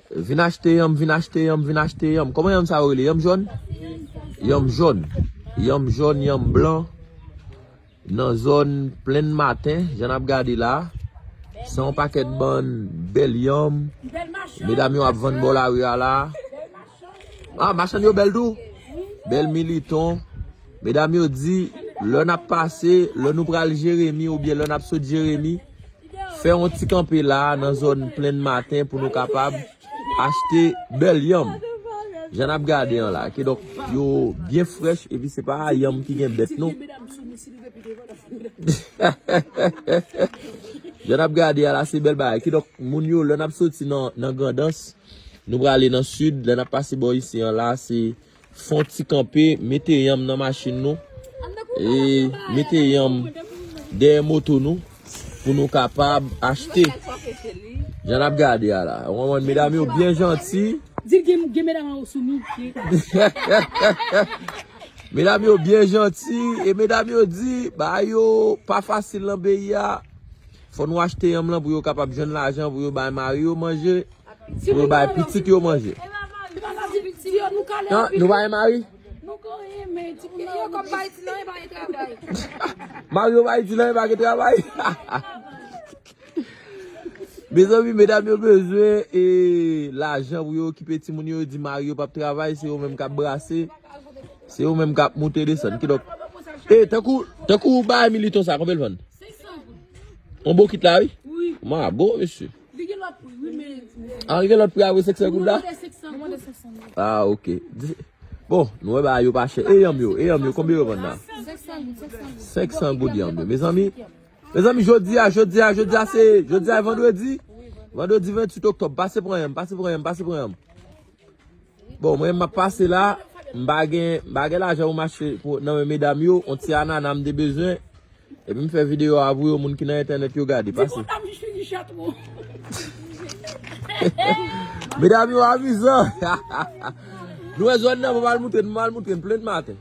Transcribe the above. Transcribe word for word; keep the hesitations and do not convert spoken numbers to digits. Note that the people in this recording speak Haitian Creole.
Vin achte yanm, vin achte yanm, vin achte yanm. Kòman yanm sa yo rele? Yanm jòn? Yanm jòn. Yanm jòn, yanm blan. Nan zòn Plenn Maten, jan n ap gade la, se yon pakèt bann bèl yanm. Medam yo ap vann bò lari a la. Ah, machann yo bèl tou. Bèl militon. Medam yo di, lè n ap pase, lè nou pral Jeremi oubyen lè n ap sot Jeremi, fè yon ti kanpe la nan zòn Plenn Maten pou nou kapab achte bèl yanm. Jan n ap gade an la, kidonk yo byen frèch epi se pa yanm ki gen bèt non. Jan n ap gade a la, se bèl bagay. Kidonk, moun yo, lè n ap soti nan, nan Grandans, nou prale nan sid, lè n ap pase bò isi an la, se fè yon ti kanpe, mete yanm nan machin nou, e mete yanm dèyè moto nou, pou nou kapab achte. Jan n ap gade a la. Ou konprann, medam yo byen janti. Di l gen, gen medam an ou soumi. Medam yo byen janti, e medam yo di, bagay yo pa fasil nan peyi a. Fò nou achte yanm lan pou yo kapab jwenn lajan, pou yo bay mari yo manje, pou yo bay pitit yo manje. Non, nou pa gen mari? Mari yo pa gen travay. Mezanmi, medam yo bezwen e lajan pou yo okipe timoun yo, yo di mari yo p ap travay, se yo menm k ap brase, se yo menm k ap moute desann. Kidonk, e tankou, tankou bagay militon sa, konbyen l vann? On bokit la, wi? Wi. Ma bon, mesye. Li gen lòt pri, wi, men. Ah, li gen lòt pri apre senk san goud la? Nou mande senk san goud. Ah, ok. Bon, nou wè bagay yo pa chè. E yanm yo, e yanm yo, konbyen yo vann la? Senk san goud, senk san goud. Senk san goud yanm yo. Mezanmi, mezanmi, jodi a, jodi a, jodi a, se, jodi a, vandredi. Vandredi venntuit oktòb. Pase pran yanm, pase pran yanm, pase pran yanm. Bon, mwen, m ap pase la. M pa gen, m pa gen lajan pou m achte pou, nan men medam yo. On ti anana m te bezwen. Epi m fè videyo a pou yo, moun ki nan entènèt yo gade. Pase. Medam yo amizan. Nou wè zòn nan, m al moutre n, m al moutre n, Plenn Maten.